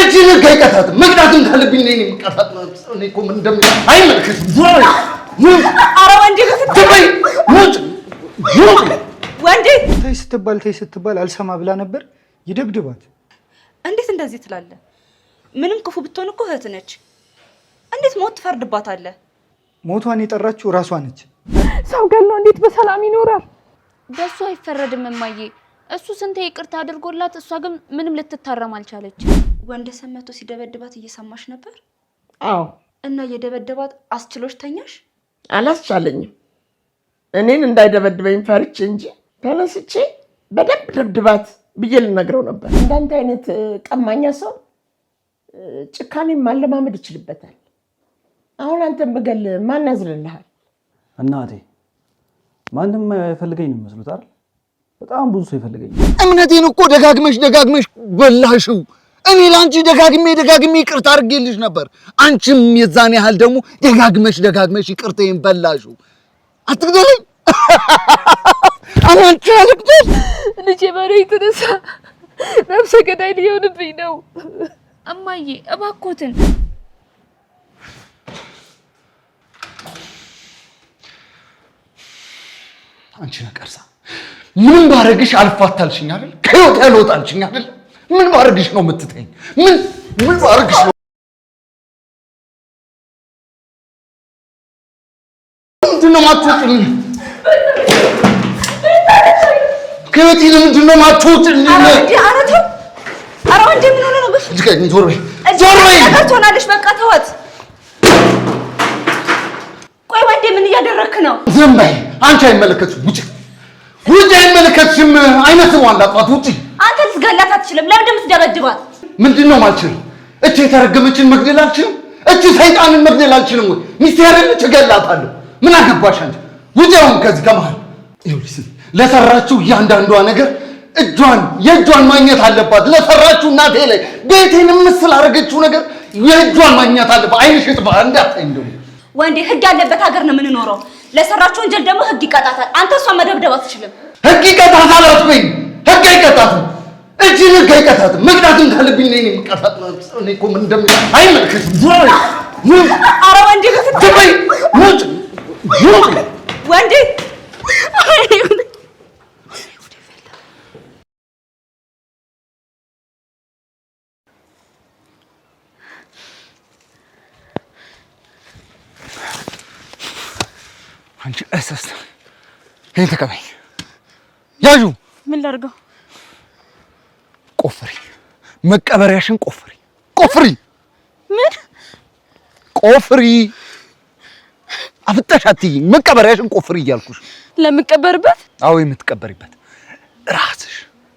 እቺ ልክ አይቀጣትም። መቅጣትም ካለብኝ እኔ ነኝ የምቀጣት። እኔ እኮ ምን እንደሚ አይመለከትም። ኧረ ወንዴ ወንዴ ተይ ስትባል ተይ ስትባል አልሰማ ብላ ነበር። ይደብድባት። እንዴት እንደዚህ ትላለህ? ምንም ክፉ ብትሆን እኮ እህት ነች። እንዴት ሞት ትፈርድባታለህ? ሞቷን የጠራችው እራሷ ነች። ሰው ገሎ እንዴት በሰላም ይኖራል? በእሱ አይፈረድም እማዬ። እሱ ስንቴ ይቅርታ አድርጎላት፣ እሷ ግን ምንም ልትታረም አልቻለች። ወንደሰን መቶ ሲደበድባት እየሰማሽ ነበር? አዎ። እና እየደበደባት አስችሎሽ ተኛሽ? አላስቻለኝም። እኔን እንዳይደበድበኝ ፈርቼ እንጂ ተነስቼ በደንብ ደብድባት ብዬ ልነግረው ነበር። እንዳንተ አይነት ቀማኛ ሰው ጭካኔን ማለማመድ ይችልበታል። አሁን አንተን ብገል ማን ያዝንልሃል? እናቴ ማንም አይፈልገኝ ነው የሚመስሉት አይደል? በጣም ብዙ ሰው ይፈልገኝ። እምነቴን እኮ ደጋግመሽ ደጋግመሽ በላሽው። እኔ ለአንቺ ደጋግሜ ደጋግሜ ይቅርታ አድርጌልሽ ነበር። አንቺም የዛን ያህል ደግሞ ደጋግመሽ ደጋግመሽ ይቅርታዬን በላሽው። አትግደለኝ፣ አንቺ አልግደል። ልጄ በሬ የተነሳ ነፍሰ ገዳይ ሊሆንብኝ ነው። እማዬ እባክዎትን። አንቺ ነቀርሳ ምን ባረግሽ አልፋታልሽኝ አይደል? ከህይወት ያልወጣልሽኝ አይደል? ምን ባረግሽ ነው የምትተኝ? ምን ምን ባረግሽ ነው? ምንድን ነው የማትወጪልኝ? ከህይወቴ ለምንድን ነው የማትወጪልኝ? ኧረ ተው! ኧረ ወንዴ ምን ሆነህ ነው? ዞር በይ፣ ዞር በይ! ነገር ትሆናለች። በቃ ተዋት። ቆይ ወንዴ ምን እያደረክ ነው? ዝም በይ አንቺ። አይመለከትሽም። ውጪ፣ ውጪ! አይመለከትሽም። አይነ ስሟን ላጥፋት። ውጪ! አንተ ልትገላት አትችልም። ለምንድን ነው የምትደበድባት? ምንድን ነው የማልችለው? እቺ የተረገመችን መግደል አልችልም? እቺ ሰይጣንን መግደል አልችልም ወይ? ሚስቴ አይደለች? እገላታለሁ። ምን አገባሽ አንቺ? ውጪ አሁን ከዚህ ከመሀል። ይኸውልሽ ለሰራችው እያንዳንዷ ነገር እጇን የእጇን ማግኘት አለባት። ለሰራችው እናቴ ላይ ቤቴን ምስል አደረገችው ነገር የእጇን ማግኘት አለባት። አይንሽ ይጥፋ እንዳታይ እንደው። ወንዴ ህግ ያለበት ሀገር ነው የምንኖረው። ለሰራችው ወንጀል ደግሞ ህግ ይቀጣታል። አንተ እሷን መደብደብ አትችልም። ህግ ይቀጣታል አትበይኝ። ህግ አይቀጣትም። እጅን ህግ አይቀጣትም። መቅጣትም ካለብኝ እኔ ነኝ የምቀጣት። እኔ እኮ ምን እንደሚ አይመለከትም። ዞር በይ። ኧረ ወንዴ ዝም በይ። ውጭ፣ ውጭ! ወንዴ አንቺ እሰስ ይሄን ተቀበይ። ያዡ። ምን ላድርገው? ቆፍሪ፣ መቀበሪያሽን ቆፍሪ፣ ቆፍሪ። ምን ቆፍሪ? አፍጠሽ አትይኝ። መቀበሪያሽን ቆፍሪ እያልኩሽ። ለምቀበርበት? አዎ የምትቀበሪበት ራስሽ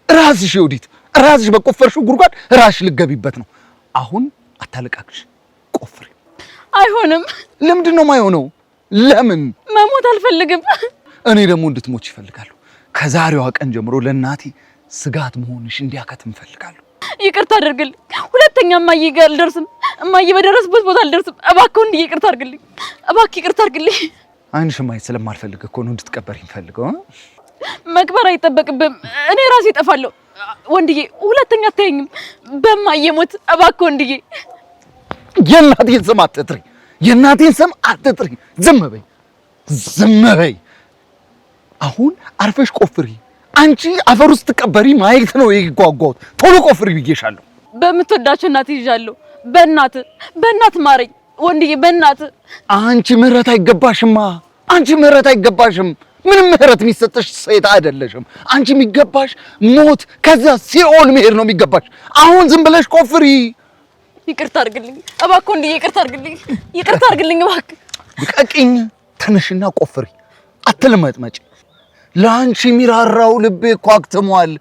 ራስሽ ይወዲት ራስሽ በቆፈርሽው ጉድጓድ ራስሽ ልገቢበት ነው። አሁን አታለቃቅሽ፣ ቆፍሪ። አይሆንም። ለምንድን ነው የማይሆነው? ለምን? መሞት አልፈልግም። እኔ ደግሞ እንድትሞች ይፈልጋለሁ። ከዛሬዋ ቀን ጀምሮ ለእናቴ ስጋት መሆንሽ እንዲያከትም እፈልጋለሁ። ይቅርታ አድርግልኝ። ሁለተኛ እማዬ ጋር አልደርስም። እማዬ በደረስበት ቦታ አልደርስም። እባክህ ወንድዬ ይቅርታ አድርግልኝ። እባክህ ይቅርታ አድርግልኝ። ዓይንሽን ማየት ስለማልፈልግ እኮ ነው እንድትቀበር የምፈልገው። መቅበር አይጠበቅብህም። እኔ ራሴ እጠፋለሁ። ወንድዬ ሁለተኛ አታየኝም። በእማዬ ሞት እባክህ ወንድዬ። የእናቴን ስም አትጥሪ፣ የእናቴን ስም አትጥሪ። ዝም በይ፣ ዝም በይ። አሁን አርፈሽ ቆፍሪ። አንቺ አፈር ውስጥ ትቀበሪ ማየት ነው የጓጓሁት። ቶሎ ቆፍሪ ብዬሻለሁ። በምትወዳቸው እናት ይዣለሁ። በእናት በእናት ማረኝ ወንድዬ፣ በእናት። አንቺ ምህረት አይገባሽማ። አንቺ ምህረት አይገባሽም። ምንም ምህረት የሚሰጥሽ ሴት አይደለሽም። አንቺ የሚገባሽ ሞት፣ ከዛ ሲኦል መሄድ ነው የሚገባሽ። አሁን ዝም ብለሽ ቆፍሪ። ይቅርታ አድርግልኝ እባክህ ወንድዬ፣ ይቅርታ አድርግልኝ፣ ይቅርታ አድርግልኝ እባክህ። ልቀቂኝ። ተነሽና ቆፍሪ። አትልመጥመጪ። ለአንቺ የሚራራው ልቤ እኮ አክትሟል።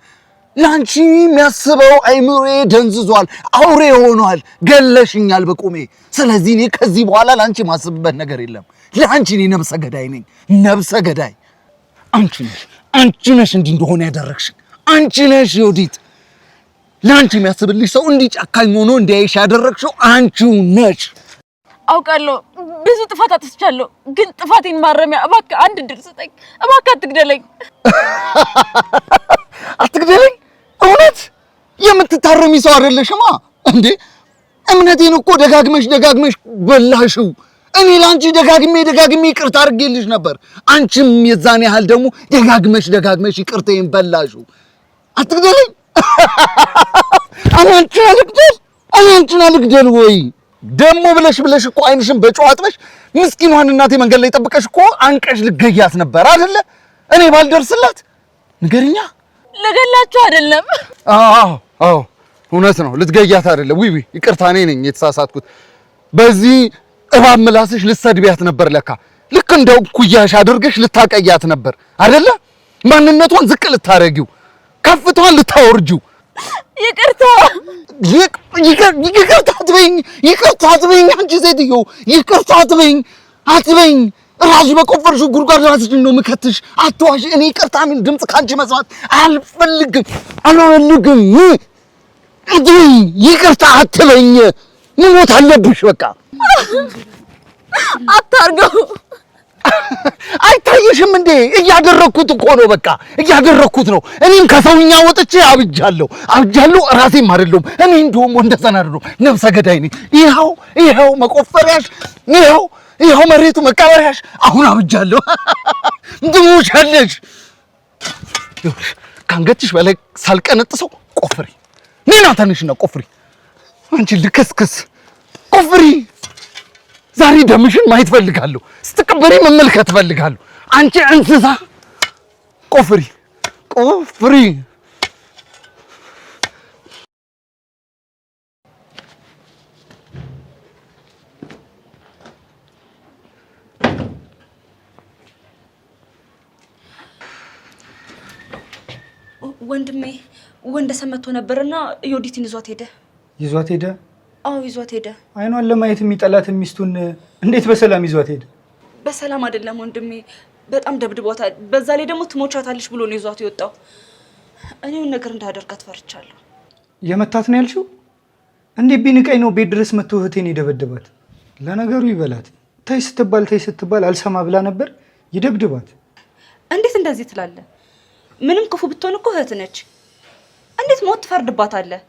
ለአንቺ የሚያስበው አይምሮዬ ደንዝዟል፣ አውሬ ሆኗል። ገለሽኛል በቁሜ። ስለዚህ እኔ ከዚህ በኋላ ለአንቺ የማስብበት ነገር የለም። ለአንቺ እኔ ነብሰ ገዳይ ነኝ፣ ነብሰ ገዳይ። አንቺ ነሽ፣ አንቺ ነሽ እንዲህ እንደሆነ ያደረግሽኝ አንቺ ነሽ ዮዲት። ለአንቺ የሚያስብልሽ ሰው እንዲህ ጨካኝ ሆኖ እንዲያይሽ ያደረግሽው አንቺው ነሽ። አውቃለሁ ብዙ ጥፋት አጥፍቻለሁ፣ ግን ጥፋቴን ማረሚያ እባክህ አንድ እድል ስጠኝ። እባክህ አትግደለኝ። አትግደለኝ? እውነት የምትታረሚ ሰው አይደለሽማ እንዴ? እምነቴን እኮ ደጋግመሽ ደጋግመሽ በላሽው። እኔ ለአንቺ ደጋግሜ ደጋግሜ ይቅርታ አድርጌልሽ ነበር። አንቺም የዛን ያህል ደግሞ ደጋግመሽ ደጋግመሽ ይቅርታዬን በላሽው። አትግደለኝ። እኔ አንቺን አልግደል፣ እኔ አንቺን አልግደል ወይ ደግሞ ብለሽ ብለሽ እኮ ዓይንሽን በጨው አጥበሽ ምስኪኗን እናቴ መንገድ ላይ ጠብቀሽ እኮ አንቀሽ ልገያት ነበር አይደለ? እኔ ባልደርስላት ንገሪኛ። ልገላችሁ አይደለም። አዎ አዎ እውነት ነው፣ ልትገያት አይደለም። ውይ ውይ ይቅርታ፣ እኔ ነኝ የተሳሳትኩት። በዚህ እባብ ምላስሽ ልትሰድቢያት ነበር ለካ። ልክ እንደው ኩያሽ አድርገሽ ልታቀያት ነበር አይደለ? ማንነቷን ዝቅ ልታረጊው፣ ከፍቷን ልታወርጂው። ይቅርታ ይቅርታ አትበይኝ፣ ይቅርታ አትበይኝ። አንቺ ሴትዮ ይቅርታ አትበይኝ፣ አትበይኝ። ራስሽ በቆፈርሽው ጉድጓድ ራስሽን ነው የምከትሽ። አትዋሽ። እኔ ይቅርታ የሚል ድምፅ ከአንቺ መስማት አልፈልግም፣ አልፈልግም። አትበይኝ፣ ይቅርታ አትበይኝ። መሞት አለብሽ በቃ። አታርገው። አይታየሽም እንዴ? እያደረግኩት እኮ ነው። በቃ እያደረግኩት ነው። እኔም ከሰውኛ ወጥቼ አብጃለሁ፣ አብጃለሁ። ራሴም አይደለሁም እኔ እንደውም ወንደሰን አይደለሁም፣ ነፍሰ ገዳይ ነኝ። ይኸው ይኸው መቆፈሪያሽ፣ ይኸው ይኸው መሬቱ መቀበሪያሽ። አሁን አብጃለሁ። ትሞቻለሽ። ከአንገትሽ በላይ ሳልቀነጥሰው ቆፍሪ። ኔና ተነሽና ቆፍሪ። አንቺ ልክስክስ ቆፍሪ። ዛሬ ደምሽን ማየት ፈልጋለሁ። ስትቀበሪ መመልከት ፈልጋለሁ። አንቺ እንስሳ ቆፍሪ፣ ቆፍሪ። ወንድሜ ወንደሰን መጥቶ ነበርና ዮዲትን ይዟት ሄደ። ይዟት ሄደ? አዎ ይዟት ሄደ። አይኗን ለማየት የሚጠላት ሚስቱን እንዴት በሰላም ይዟት ሄደ? በሰላም አይደለም ወንድሜ፣ በጣም ደብድቧታል። በዛ ላይ ደግሞ ትሞቻታለሽ ብሎ ነው ይዟት የወጣው። እኔውን ነገር እንዳደርጋት ፈርቻለሁ። የመታት ነው ያልሽው? እንዴት ቢንቀኝ ነው ቤት ድረስ መጥቶ እህቴን የደበደባት? ለነገሩ ይበላት። ተይ ስትባል ተይ ስትባል አልሰማ ብላ ነበር። ይደብድባት። እንዴት እንደዚህ ትላለህ? ምንም ክፉ ብትሆን እኮ እህት ነች። እንዴት ሞት ትፈርድባታለህ?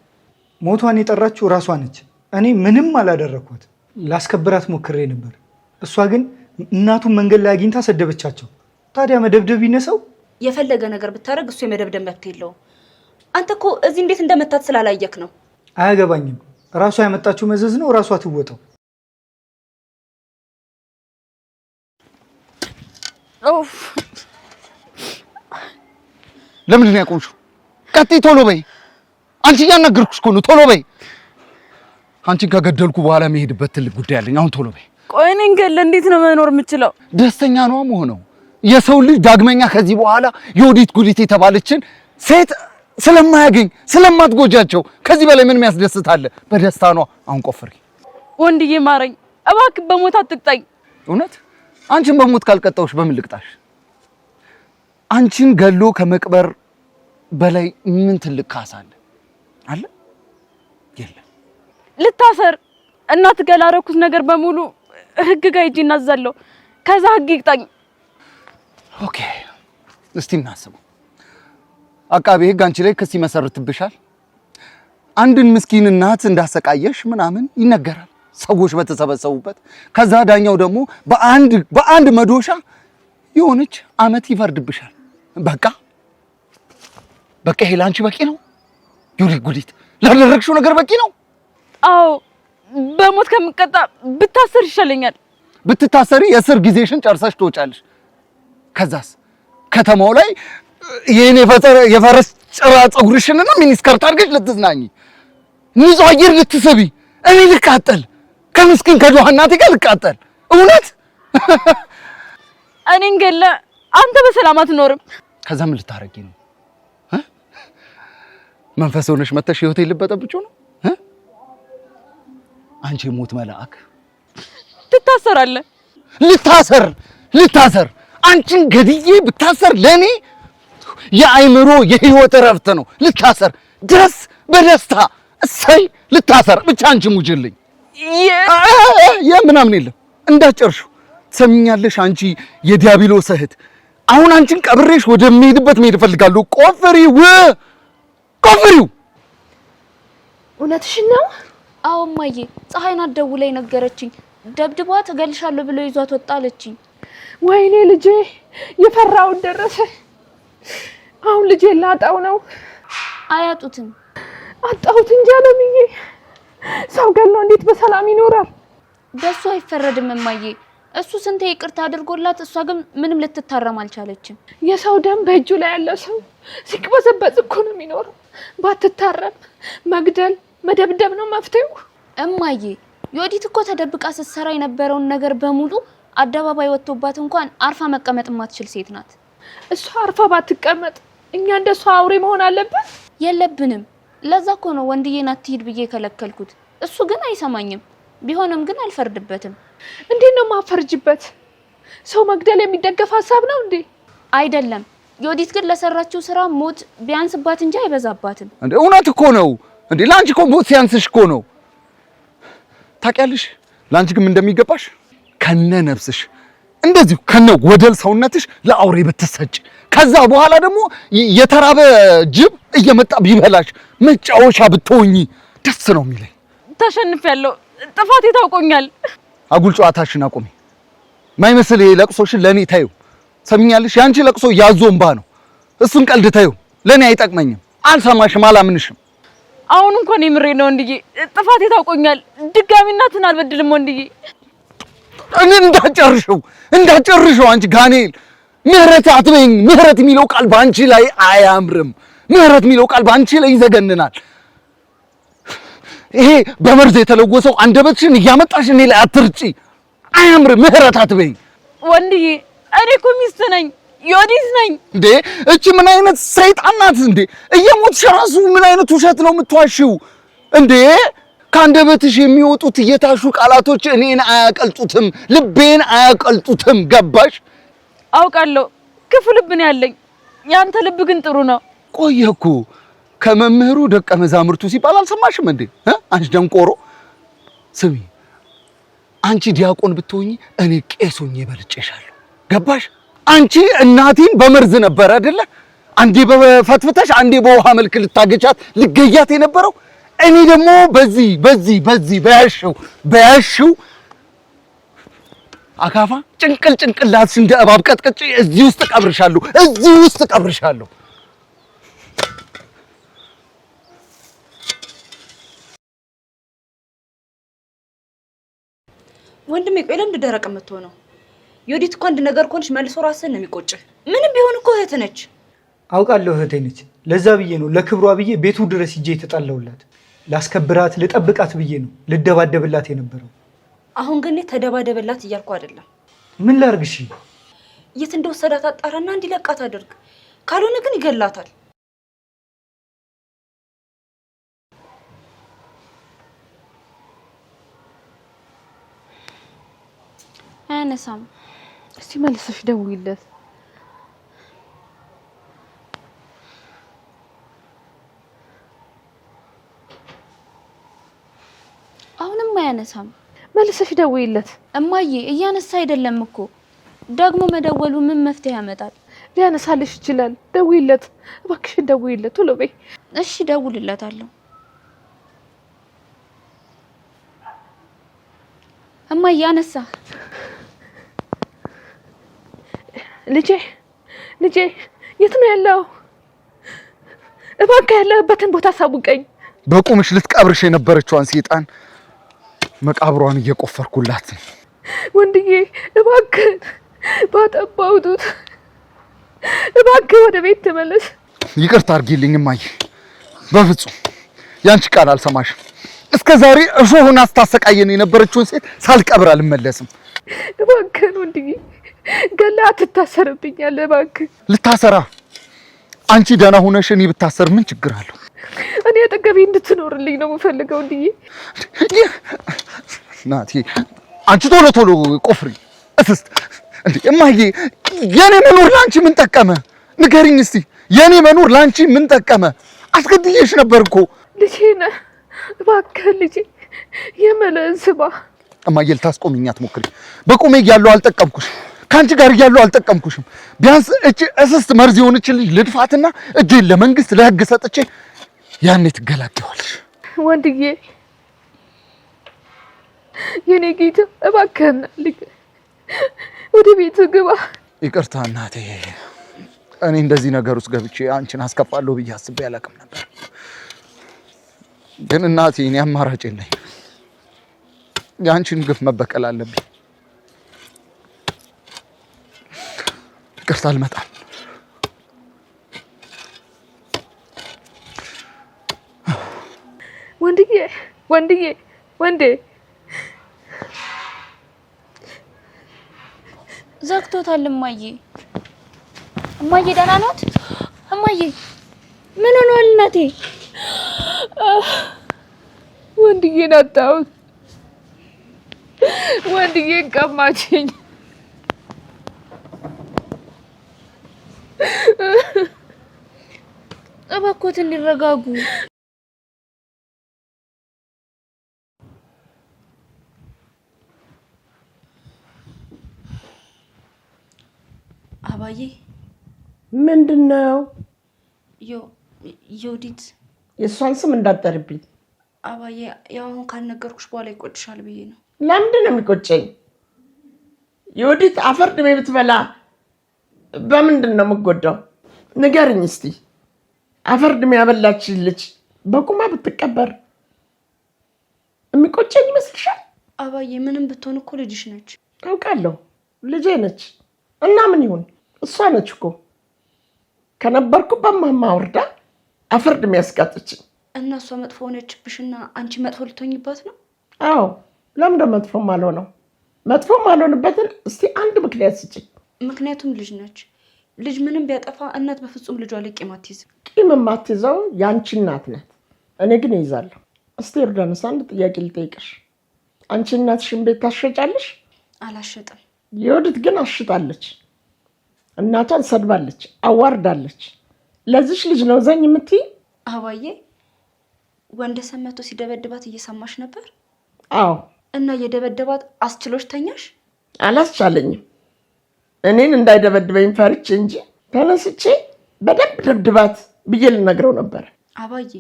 ሞቷን የጠራችው ራሷ ነች። እኔ ምንም አላደረኳት። ላስከብራት ሞክሬ ነበር። እሷ ግን እናቱን መንገድ ላይ አግኝታ ሰደበቻቸው። ታዲያ መደብደብ ይነሰው? የፈለገ ነገር ብታደርግ እሱ የመደብደብ መብት የለውም። አንተ እኮ እዚህ እንዴት እንደመታት ስላላየክ ነው። አያገባኝም። ራሷ ያመጣችው መዘዝ ነው፣ ራሷ ትወጣው። ለምንድን ነው ያቆምሽው? ቀጥይ፣ ቶሎ በይ። አንቺ እያናገርኩሽ እኮ ነው። ቶሎ በይ። አንቺን ከገደልኩ በኋላ የሚሄድበት ትልቅ ጉዳይ አለኝ። አሁን ቶሎ በይ። ቆይ እኔን ገለህ እንዴት ነው መኖር የምችለው? ደስተኛ ነዋ መሆነው። የሰው ልጅ ዳግመኛ ከዚህ በኋላ የዮዲት ጉዲት የተባለችን ሴት ስለማያገኝ ስለማትጎጃቸው ከዚህ በላይ ምን የሚያስደስት አለ? በደስታ ነዋ። አሁን ቆፍሪ። ወንድዬ ማረኝ እባክህ፣ በሞት አትቅጣኝ። እውነት አንቺን በሞት ካልቀጣሁሽ በምን ልቅጣሽ? አንቺን ገሎ ከመቅበር በላይ ምን ትልቅ ካሳ አለ? አለ? የለም። ልታሰር እናት ጋር ላደረኩት ነገር በሙሉ ህግ ጋር ሂጅ እናዛለሁ። ከዛ ህግ ይቅጣኝ። Okay፣ እስቲ እናስበው። አቃቤ ህግ አንቺ ላይ ክስ ይመሰርትብሻል። አንድን ምስኪን እናት እንዳሰቃየሽ ምናምን ይነገራል ሰዎች በተሰበሰቡበት። ከዛ ዳኛው ደግሞ በአንድ መዶሻ የሆነች አመት ይፈርድብሻል። በቃ በቃ ይሄ ለአንቺ በቂ ነው። ዮዲት ጉዲት ላደረግሽው ነገር በቂ ነው። አዎ በሞት ከምቀጣ ብታሰር ይሻለኛል። ብትታሰሪ የእስር ጊዜሽን ጨርሰሽ ትወጫለሽ። ከዛስ ከተማው ላይ ይሄን የፈረስ ጭራ ፀጉርሽንና miniskirt አድርገሽ ልትዝናኝ፣ ንጹህ አየር ልትስቢ፣ እኔ ልቃጠል፣ ከምስኪን ከድሃ እናቴ ጋር ልቃጠል። እውነት እኔን ገለህ አንተ በሰላም አትኖርም። ከዛ ምን ልታረጊ ነው? መንፈስ ሆነሽ መተሽ ህይወቴን ልበጠብጪው ነው? አንቺ የሞት መልአክ ትታሰራለህ። ልታሰር ልታሰር አንቺን ገድዬ ብታሰር ለኔ የአይምሮ የህይወት እረፍት ነው። ልታሰር ደስ በደስታ እሰይ ልታሰር ብቻ አንቺ ሙጅልኝ የምናምን የለም እንዳጨርሹ ትሰሚኛለሽ? አንቺ የዲያብሎስ እህት አሁን አንቺን ቀብሬሽ ወደሚሄድበት መሄድ እፈልጋለሁ። ቆፍሪው ቆፍሪው። እውነትሽን ነው? አዎ እማዬ፣ ፀሐይ ናት ደውላ የነገረችኝ። ደብድቧት እገልሻለሁ ብሎ ይዟት ወጣ አለችኝ። ወይኔ ልጄ፣ የፈራውን ደረሰ። አሁን ልጄ ላጣው ነው። አያጡትም። አጣሁት እንጂ አለምዬ፣ ሰው ገሎ እንዴት በሰላም ይኖራል? በሱ አይፈረድም እማዬ። እሱ ስንቴ ይቅርታ አድርጎላት፣ እሷ ግን ምንም ልትታረም አልቻለችም። የሰው ደም በእጁ ላይ ያለ ሰው ሲቅበዘበዝ እኮ ነው የሚኖረው። ባትታረም መግደል መደብደብ ነው መፍትሄው። እማዬ፣ ዮዲት እኮ ተደብቃ ስትሰራ የነበረውን ነገር በሙሉ አደባባይ ወጥቶባት እንኳን አርፋ መቀመጥ የማትችል ሴት ናት። እሷ አርፋ ባትቀመጥ እኛ እንደሷ አውሬ መሆን አለብን? የለብንም። ለዛ እኮ ነው ወንድዬን አትሂድ ብዬ የከለከልኩት። እሱ ግን አይሰማኝም። ቢሆንም ግን አልፈርድበትም። እንዴት ነው ማፈርጅበት? ሰው መግደል የሚደገፍ ሀሳብ ነው እንዴ? አይደለም። ዮዲት ግን ለሰራችው ስራ ሞት ቢያንስባት እንጂ አይበዛባትም። እንዴ እውነት እኮ ነው እንዴ! ለአንቺ እኮ ሞት ሲያንስሽ እኮ ነው። ታውቂያለሽ፣ ለአንቺ ግን እንደሚገባሽ ከነ ነፍስሽ እንደዚሁ ከነ ወደል ሰውነትሽ ለአውሬ ብትሰጭ፣ ከዛ በኋላ ደግሞ የተራበ ጅብ እየመጣ ቢበላሽ መጫወቻ ብትሆኚ ደስ ነው የሚለኝ። ተሸንፊያለሁ። ጥፋቴ ታውቆኛል። አጉል ጨዋታሽን አቁሚ። ማይመስል ለቅሶሽን ለኔ ታዩ። ሰሚኛለሽ? ያንቺ ለቅሶ ያዞ እምባ ነው። እሱን ቀልድ ታዩ፣ ለኔ አይጠቅመኝም። አልሰማሽም፣ አላምንሽም። አሁን እንኳን የምሬ ነው ወንድዬ፣ ጥፋቴ ታውቆኛል። ድጋሚ እናትን አልበድልም ወንድዬ። እንዳጨርሽው እንዳጨርሽው። አንቺ ጋኔል ምህረት አትበይኝ። ምህረት የሚለው ቃል በአንቺ ላይ አያምርም። ምህረት የሚለው ቃል በአንቺ ላይ ይዘገንናል። ይሄ በመርዝ የተለወሰው አንደበትሽን እያመጣሽ እኔ ላይ አትርጪ። አያምርም። ምህረት አትበይኝ ወንድዬ። እኔ እኮ ሚስት ነኝ፣ ዮዲት ነኝ። እንዴ እቺ ምን አይነት ሰይጣን ናት እንዴ? እየሞትሽ ራሱ ምን አይነት ውሸት ነው የምትዋሺው እንዴ? ከአንደበትሽ የሚወጡት የታሹ ቃላቶች እኔን አያቀልጡትም፣ ልቤን አያቀልጡትም። ገባሽ? አውቃለሁ ክፉ ልብ ነው ያለኝ፣ ያንተ ልብ ግን ጥሩ ነው። ቆየ እኮ ከመምህሩ ደቀ መዛሙርቱ ሲባል አልሰማሽም እንዴ? አንቺ ደንቆሮ ስሚ፣ አንቺ ዲያቆን ብትሆኚ እኔ ቄስ ሆኜ በልጬሻለሁ። ገባሽ? አንቺ እናቴን በመርዝ ነበር አይደለ? አንዴ በፈትፍተሽ አንዴ በውሃ መልክ ልታገቻት ልገያት የነበረው። እኔ ደግሞ በዚህ በዚህ በዚህ በያሽው በያሽው አካፋ ጭንቅል ጭንቅላትሽ እንደ እባብ ቀጥቅጬ እዚህ ውስጥ ቀብርሻለሁ፣ እዚህ ውስጥ ቀብርሻለሁ። ወንድሜ ቆይ ለምንድን ደረቅ የምትሆነው? ዮዲት እኮ አንድ ነገር ከሆነች መልሶ ራስህን ነው የሚቆጭህ። ምንም ቢሆን እኮ እህት ነች። አውቃለሁ እህቴ ነች። ለዛ ብዬ ነው ለክብሯ ብዬ ቤቱ ድረስ ሂጄ የተጣላሁላት። ላስከብራት ልጠብቃት ብዬ ነው ልደባደብላት የነበረው። አሁን ግን እኔ ተደባደበላት እያልኩ አይደለም። ምን ላርግ? እሺ የት እንደወሰዳት አጣራና እንዲለቃት አድርግ። ካልሆነ ግን ይገላታል። አያነሳም። እስቲ መልሰሽ ደውይለት። አሁንም አያነሳም። መልሰሽ ደውይለት እማዬ። እያነሳ አይደለም እኮ። ደግሞ መደወሉ ምን መፍትሄ ያመጣል? ሊያነሳልሽ ይችላል። ደውይለት እባክሽን፣ ደውይለት ቶሎ በይ። እሺ ደውልለታለሁ። እማዬ አነሳ። ልጄ ልጄ፣ የት ነው ያለው? እባክህ ያለህበትን ቦታ አሳውቀኝ። በቁምሽ ልትቀብርሽ የነበረችዋን ሴጣን መቃብሯን እየቆፈርኩላት ነው። ወንድዬ እባክህ ባጠባው ጡት እባክህ ወደ ቤት ተመለስ። ይቅርታ አድርጊልኝ እማዬ፣ በፍጹም ያንቺ ቃል አልሰማሽም። እስከ ዛሬ እሾሁን አስታሰቃየን የነበረችውን ሴት ሳልቀብር አልመለስም። እባክህን ወንድዬ ገላ አትታሰርብኛለህ። እባክህ ልታሰራ አንቺ ደህና ሆነሽ እኔ ብታሰር ምን ችግር አለው? እኔ አጠገቤ እንድትኖርልኝ ነው የምፈልገው ወንድዬ። ናቲ አንቺ ቶሎ ቶሎ ቆፍሪ እስስት። እንዴ እማዬ፣ የኔ መኖር ለአንቺ ምን ጠቀመ? ንገሪኝ እስቲ የኔ መኖር ለአንቺ ምን ጠቀመ? አስገድዬሽ ነበር እኮ። ልጄ ነህ፣ እባክህን ልጄ የምልህን ስማ። እማዬ ልታስቆሚኝ አትሞክሪ። በቁሜ እያለሁ አልጠቀምኩሽ፣ ከአንቺ ጋር እያለሁ አልጠቀምኩሽም። ቢያንስ እቺ እስስት መርዝ የሆነች ልጅ ልድፋትና እጄን ለመንግስት ለህግ ሰጥቼ ያኔ ትገላገዋለሽ። ወንድዬ የኔ ጌታ እባክህን ልጅ ወደ ቤት ግባ። ይቅርታ እናቴ፣ እኔ እንደዚህ ነገር ውስጥ ገብቼ አንቺን አስከፋለሁ ብዬ አስቤ አላውቅም ነበር። ግን እናቴ፣ እኔ አማራጭ የለኝም። የአንቺን ግፍ መበቀል አለብኝ። ይቅርታ፣ አልመጣም። ወንድዬ፣ ወንድዬ፣ ወንዴ ዘግቶታል። እማዬ፣ እማዬ ደህና ናት? እማዬ ምን ሆኗል? እናቴ ወንድዬን አጣሁት። ወንድዬን ቀማችኝ። እባክዎት እንዲረጋጉ። አባዬ ምንድን ነው? የውዲት የእሷን ስም እንዳትጠሪብኝ አባዬ። ያው አሁን ካልነገርኩሽ በኋላ ይቆጭሻል ብዬ ነው። ለምንድን ነው የሚቆጨኝ? የወዲት አፈር ድሜ ብትበላ በምንድን ነው የምጎዳው? ንገርኝ እስቲ። አፈር ድሜ ያበላች ልጅ በቁማ ብትቀበር የሚቆጨኝ ይመስልሻል? አባዬ ምንም ብትሆን እኮ ልጅሽ ነች። አውቃለሁ ልጄ ነች። እና ምን ይሁን እሷ ነች እኮ ከነበርኩበት ማማ ወርዳ አፈር ድሜ ያስጋጠችኝ። እና እሷ መጥፎ ሆነችብሽና አንቺ መጥፎ ልትሆኝባት ነው? አዎ። ለምንድን መጥፎም አልሆነው? መጥፎም አልሆንበትን እስቲ አንድ ምክንያት ስጭኝ። ምክንያቱም ልጅ ነች። ልጅ ምንም ቢያጠፋ እናት በፍጹም ልጇ ላይ ቂም አትይዝም። ቂም የማትይዘው የአንቺ እናት ናት። እኔ ግን እይዛለሁ። እስቲ ዮርዳኖስ፣ አንድ ጥያቄ ልጠይቅሽ። አንቺ እናትሽን ቤት ታሸጫለሽ? አላሸጥም። የወዲት ግን አሽጣለች። እናቷን ሰድባለች፣ አዋርዳለች። ለዚች ልጅ ነው ዘኝ የምትይ? አባዬ ወንደሰን መቶ ሲደበድባት እየሰማሽ ነበር? አዎ። እና እየደበደባት አስችሎሽ ተኛሽ? አላስቻለኝም። እኔን እንዳይደበድበኝ ፈርቼ እንጂ ተነስቼ በደንብ ደብድባት ብዬ ልነግረው ነበር። አባዬ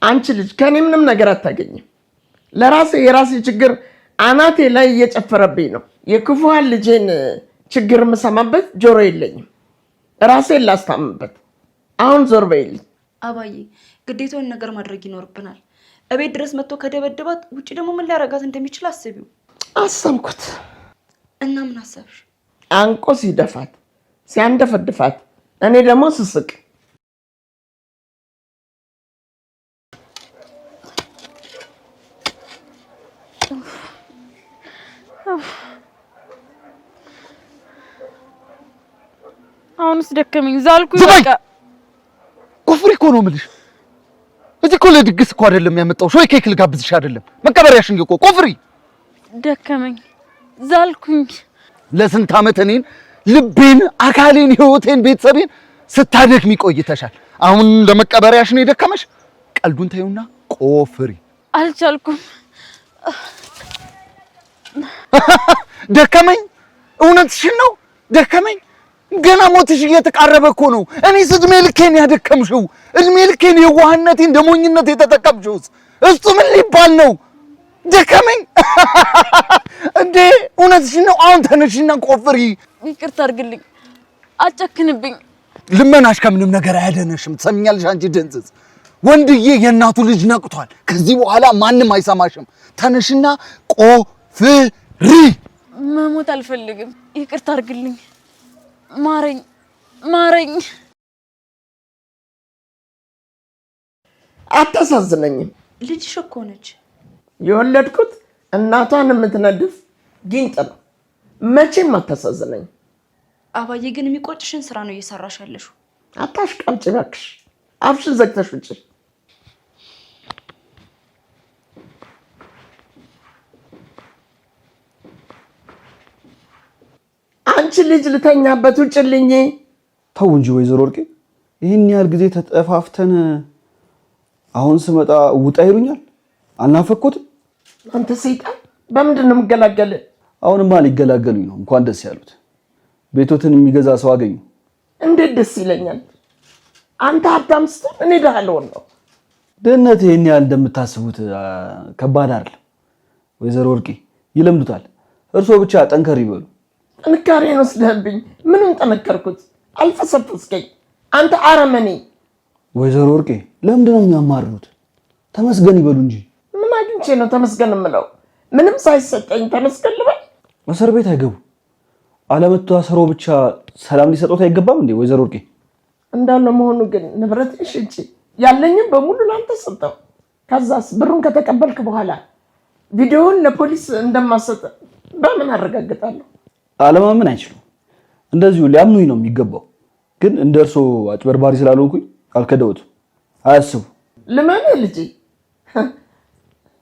አንቺ ልጅ ከእኔ ምንም ነገር አታገኝም። ለራሴ የራሴ ችግር አናቴ ላይ እየጨፈረብኝ ነው። የክፉዋን ልጄን ችግር የምሰማበት ጆሮ የለኝም። ራሴን ላስታምበት። አሁን ዞር በይልኝ። አባዬ ግዴታውን ነገር ማድረግ ይኖርብናል። እቤት ድረስ መጥቶ ከደበደባት ውጭ ደግሞ ምን ሊያረጋት እንደሚችል አስቢው። አሰብኩት። እና ምን አሰብሽ? አንቆ ሲደፋት ሲያንደፈድፋት፣ እኔ ደግሞ ስስቅ። አሁንስ ደከመኝ ዛልኩ። ዝም በይ! በቃ ቆፍሪ እኮ ነው የምልሽ። እዚህ እኮ ለድግስ እኮ አይደለም ያመጣሁሽ፣ ወይ ኬክ ልጋብዝሽ አይደለም። መቀበሪያሽን እኮ ቆፍሪ። ደከመኝ ዛልኩኝ። ለስንት ዓመት እኔን ልቤን፣ አካሌን፣ ህይወቴን፣ ቤተሰቤን ስታደክሚ ቆይተሻል። አሁን ለመቀበሪያሽ ነው የደከመሽ። ቀልዱን ተይውና ቆፍሪ። አልቻልኩም። ደከመኝ። እውነትሽን ነው ደከመኝ። ገና ሞትሽ እየተቃረበ እኮ ነው። እኔስ እድሜ ልኬን ያደከምሽው፣ እድሜ ልኬን የዋህነቴን ደሞኝነት የተጠቀምሽውስ እሱ ምን ሊባል ነው? ደከመኝ እንዴ! እውነትሽን ነው። አሁን ተነሽና ቆፍሪ። ይቅርታ አድርግልኝ፣ አጨክንብኝ። ልመናሽ ከምንም ነገር አያደነሽም። ትሰሚኛለሽ? አንቺ ድንዝዝ ወንድዬ የእናቱ ልጅ ነቅቷል። ከዚህ በኋላ ማንም አይሰማሽም። ተነሽና ቆፍሪ። መሞት አልፈልግም። ይቅርታ አድርግልኝ። ማረኝ፣ ማረኝ። አታሳዝነኝም። ልጅሽ እኮ ነች። የወለድኩት እናቷን የምትነድፍ ጊንጥ ነው። መቼም አታሳዝነኝም። አባዬ ግን የሚቆጭሽን ስራ ነው እየሰራሽ ያለሽው። አታሽቃብጪ እባክሽ። አፍሽን ዘግተሽ ውጪ። አንቺ ልጅ ልተኛበት ውጭልኝ። ተው እንጂ ወይዘሮ ወርቄ፣ ይህን ያህል ጊዜ ተጠፋፍተን አሁን ስመጣ ውጣ ይሉኛል። አልናፈኩትም? አንተ ሰይጣን፣ በምንድን ነው የምገላገል? አሁንማ ሊገላገሉኝ ነው። እንኳን ደስ ያሉት። ቤቶትን የሚገዛ ሰው አገኙ። እንዴት ደስ ይለኛል። አንተ ሀብታም ስትሆን እኔ ድሃ ልሆን ነው። ድህነት ይህን ያህል እንደምታስቡት ከባድ አይደለም ወይዘሮ ወርቄ። ይለምዱታል። እርስዎ ብቻ ጠንከር ይበሉ። ጥንካሬን ወስደህብኝ ምንም ጠነከርኩት? አልፈሰፈስከኝ አንተ አረመኔ። ወይዘሮ ወርቄ ለምንድን ነው የሚያማርሩት? ተመስገን ይበሉ እንጂ። ምን አግኝቼ ነው ተመስገን የምለው? ምንም ሳይሰጠኝ ተመስገን ልበል? እስር ቤት አይገቡ። አለመታሰሮ ብቻ ሰላም ሊሰጦት አይገባም እንዴ ወይዘሮ ወርቄ? እንዳለ መሆኑ ግን ንብረት ሽጬ ያለኝም በሙሉ ላንተ ሰጠው። ከዛስ ብሩን ከተቀበልክ በኋላ ቪዲዮውን ለፖሊስ እንደማሰጥ በምን አረጋግጣለሁ? አለማመን አይችሉም። እንደዚሁ ሊያምኑኝ ነው የሚገባው። ግን እንደ እርሶ አጭበርባሪ ስላልሆንኩኝ አልከደውትም። አያስቡ። ልመንህ ልጄ፣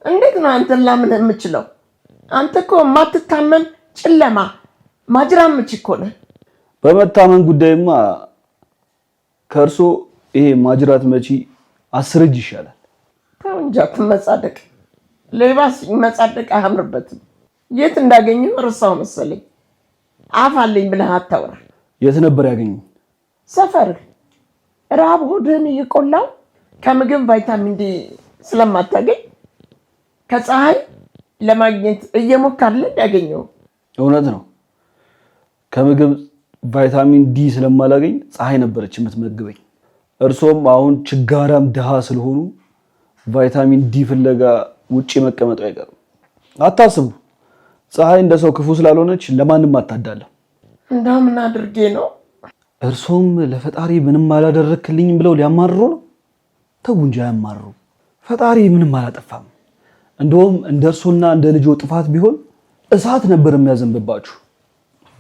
እንዴት ነው አንተን ላምን የምችለው? አንተ እኮ የማትታመን ጨለማ ማጅራምች እኮ ነህ። በመታመን ጉዳይማ ከእርሶ ይሄ ማጅራት መቺ 10 እጅ ይሻላል። ተው እንጂ አትመጻደቅ። ሌባ ሲመጻደቅ አያምርበትም። የት እንዳገኘሁ ረሳው መሰለኝ። አፍ አለኝ ብለህ አታውራ። የት ነበር ያገኙ? ሰፈርህ። ረሃብ ሆድህን እየቆላው ከምግብ ቫይታሚን ዲ ስለማታገኝ ከፀሐይ ለማግኘት እየሞከርን ያገኘው። እውነት ነው። ከምግብ ቫይታሚን ዲ ስለማላገኝ ፀሐይ ነበረች የምትመግበኝ። እርሶም አሁን ችጋራም ድሃ ስለሆኑ ቫይታሚን ዲ ፍለጋ ውጪ መቀመጡ አይቀርም። አታስቡ፣ ፀሐይ እንደ ሰው ክፉ ስላልሆነች ለማንም አታዳለም። እንደው ምን አድርጌ ነው? እርሶም ለፈጣሪ ምንም አላደረክልኝም ብለው ሊያማርሩ ነው? ተው እንጂ አያማርሩ። ፈጣሪ ምንም አላጠፋም። እንደውም እንደ እርሶና እንደ ልጆ ጥፋት ቢሆን እሳት ነበር የሚያዘንብባችሁ።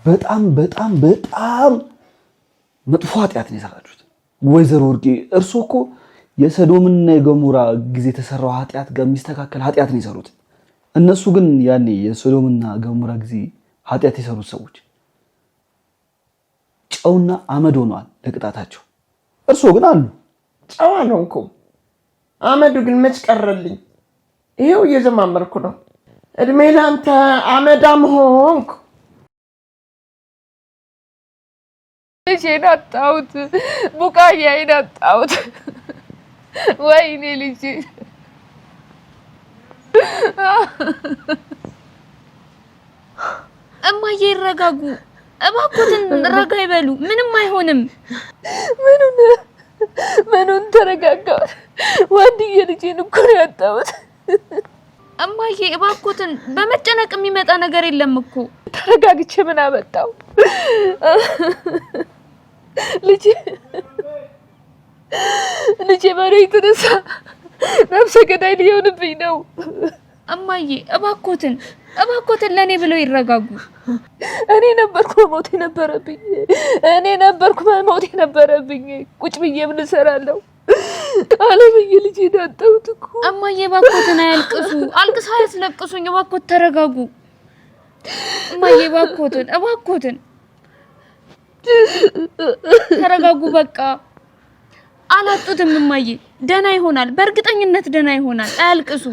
በጣም በጣም በጣም መጥፎ ኃጢአት ነው የሰራችሁት። ወይዘሮ ወርቄ እርሶ እኮ የሰዶምና የገሞራ ጊዜ የተሰራው ኃጢአት ጋር የሚስተካከል ኃጢአት ነው የሰሩት። እነሱ ግን ያኔ የሰዶምና ገሞራ ጊዜ ኃጢአት የሰሩት ሰዎች ጨውና አመድ ሆነዋል ለቅጣታቸው። እርሶ ግን አሉ። ጨው አልሆንኩም። አመዱ ግን መች ቀረልኝ? ይሄው እየጀማመርኩ ነው። እድሜ ለአንተ አመዳም ሆንኩ። ልጄን አጣሁት፣ ቡቃያዬን አጣሁት። ወይኔ ልጄ። እማዬ ይረጋጉ እባክዎትን፣ ረጋ ይበሉ። ምንም አይሆንም። ምኑን ምኑን ተረጋጋሁት? ወንድዬ ልጄን እኮ ነው ያጣሁት። እማዬ እባክዎትን፣ በመጨነቅ የሚመጣ ነገር የለም እኮ። ተረጋግቼ ምን አመጣው? ልጄ ልጄ በሬ የተነሳ ነፍሰ ገዳይ ሊሆንብኝ ነው። እማዬ እባክዎትን እባክዎትን ለእኔ ብለው ይረጋጉ። እኔ ነበርኩ መሞት የነበረብኝ። እኔ ነበርኩ መሞት የነበረብኝ። ቁጭ ብዬ ምን እሰራለሁ? አለምዬ ልጄን አጣሁት እኮ። እማዬ እባክዎትን አያልቅሱ። አልቅሰው አያስለቅሱኝ። እባክዎት ተረጋጉ። እማዬ እባክዎትን እባክዎትን ተረጋጉ። በቃ አላጡትም እማዬ። ደህና ይሆናል፣ በእርግጠኝነት ደህና ይሆናል። አያልቅሱ።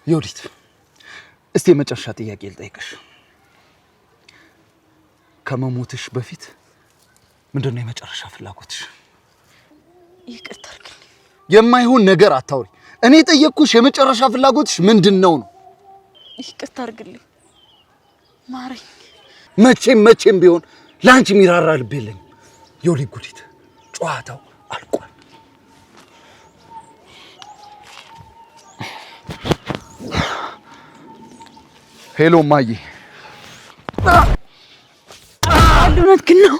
ዮዲት፣ እስቲ የመጨረሻ ጥያቄ ልጠይቅሽ። ከመሞትሽ በፊት ምንድን ነው የመጨረሻ ፍላጎትሽ? ይቅርታ አድርግልኝ። የማይሆን ነገር አታውሪ። እኔ የጠየቅኩሽ የመጨረሻ ፍላጎትሽ ምንድን ነው ነው። ይቅርታ አድርግልኝ፣ ማረኝ። መቼም መቼም ቢሆን ለአንቺ የሚራራ ልብ የለኝም። ዮዲት ጉዲት፣ ጨዋታው አልቋል። Hello ማዬ። እውነት ግን ነው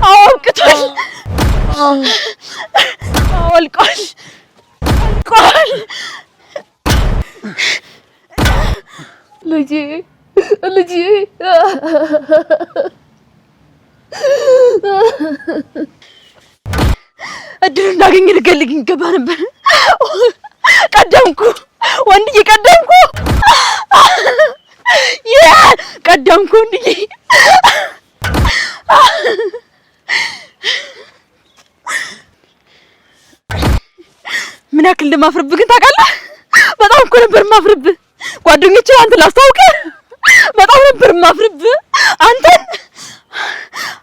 አብቅቷል። አልቋል። አልቋል። ልጄ ልጄ እድሉ እንዳገኝ ልገልግኝ ይገባ ነበር። ቀደምኩ ወንድዬ፣ ቀደምኩ፣ ቀደምኩ ወንድዬ። ምን ያክል እንደማፍርብህ ግን ታውቃለህ? በጣም እኮ ነበር የማፍርብህ። ጓደኞቼ አንተ ላስታውቅህ በጣም ነበር የማፍርብህ አንተን፣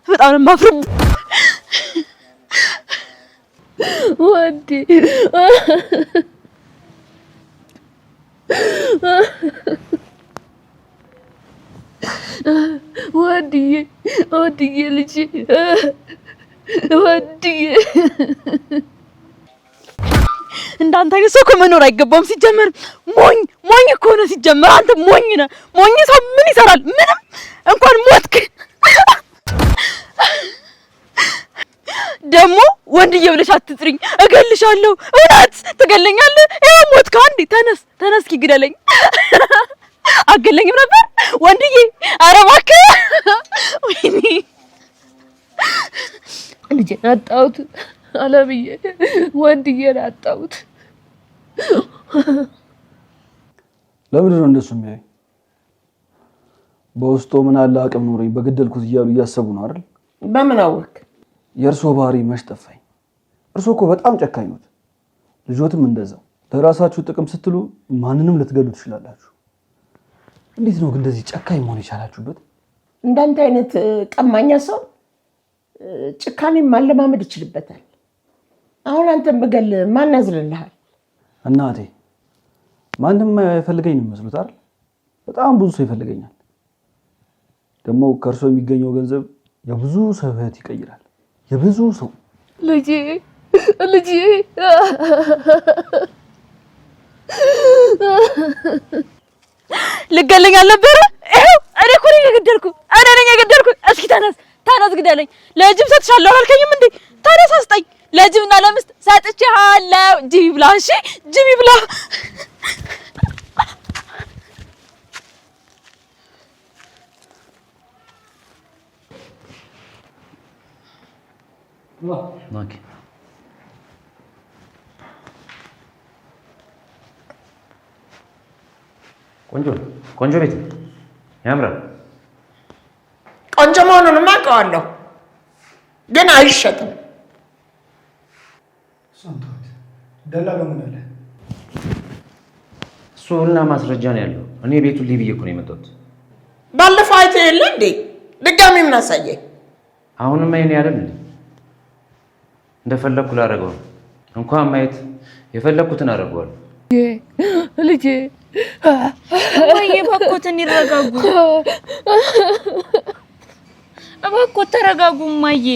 በጣም ነው የማፍርብህ። ወንዴ ወንድዬ ወንድዬ ልጄ ወንድዬ እንዳንተ አይነት ሰው እኮ መኖር አይገባውም። ሲጀመር ሞኝ ሞኝ እኮ ነው። ሲጀመር አንተ ሞኝ ነህ። ሞኝ ሰው ምን ይሰራል? ምንም። እንኳን ሞትክ። ደግሞ ወንድዬ ብለሽ አትጥሪኝ፣ እገልሻለሁ። እውነት ትገለኛለህ? ይኸው ሞትክ። አንዴ ተነስ ተነስ፣ እስኪ ግደለኝ። አገለኝም ነበር ወንድዬ። ኧረ እባክህ ወይኔ ልጄን አጣሁት አለምዬ፣ ወንድዬን አጣሁት። ለምንድን ነው እንደሱ የሚያይ? በውስጡ ምን አለ አቅም ኖረኝ በገደልኩት እያሉ እያሰቡ ነው አይደል? በምን አወክ? የእርሶ ባህሪ መች ጠፋኝ። እርሶ እኮ በጣም ጨካኝ ኖት። ልጆትም እንደዛው። ለራሳችሁ ጥቅም ስትሉ ማንንም ልትገሉ ትችላላችሁ። እንዴት ነው ግን እንደዚህ ጨካኝ መሆን የቻላችሁበት? እንዳንተ አይነት ቀማኛ ሰው ጭካኔን ማለማመድ ይችልበታል። አሁን አንተን ብገል ማን ያዝንልሃል? እናቴ ማንም አይፈልገኝ ነው የሚመስሉት አይደል? በጣም ብዙ ሰው ይፈልገኛል። ደግሞ ከእርሶ የሚገኘው ገንዘብ የብዙ ሰው ሕይወት ይቀይራል። የብዙ ሰው ልጄ ልጄ ልገለኝ አልነበረ? ይኸው እኔ እኮ ነኝ የገደልኩ፣ እኔ ነኝ የገደልኩ። እስኪ ተነስ ተነስ፣ ግደለኝ። ለጅብ ሰጥሻለሁ አላልከኝም እንዴ? ተነስ አስጠኝ። ለጅብና ለምስት ሰጥቼሃለሁ። ጅብ ይብላ፣ እሺ ጅብ ይብላ። ቆንጆ ቆንጆ ቤት ያምራል። ቆንጆ መሆኑንማ አውቀዋለሁ፣ ግን አይሸጥም። እሷን ተዋት። ደላላው ምን አለ? እሱ እና ማስረጃ ነው ያለው። እኔ ቤቱን ልይ ብዬ እኮ ነው የመጣሁት። ባለፈው አይተህ የለ እንዴ? ድጋሚ ምን አሳየኝ? አሁንማ የኔ አይደል እንዴ? እንደፈለግኩ ላደርገው ነው። እንኳን ማየት የፈለግኩትን አደርገዋለሁ። ልጄ እማዬ እባክዎትን ይረጋጉ። እባክዎት ተረጋጉ እማዬ።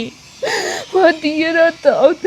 ወንድዬን አጣሁት።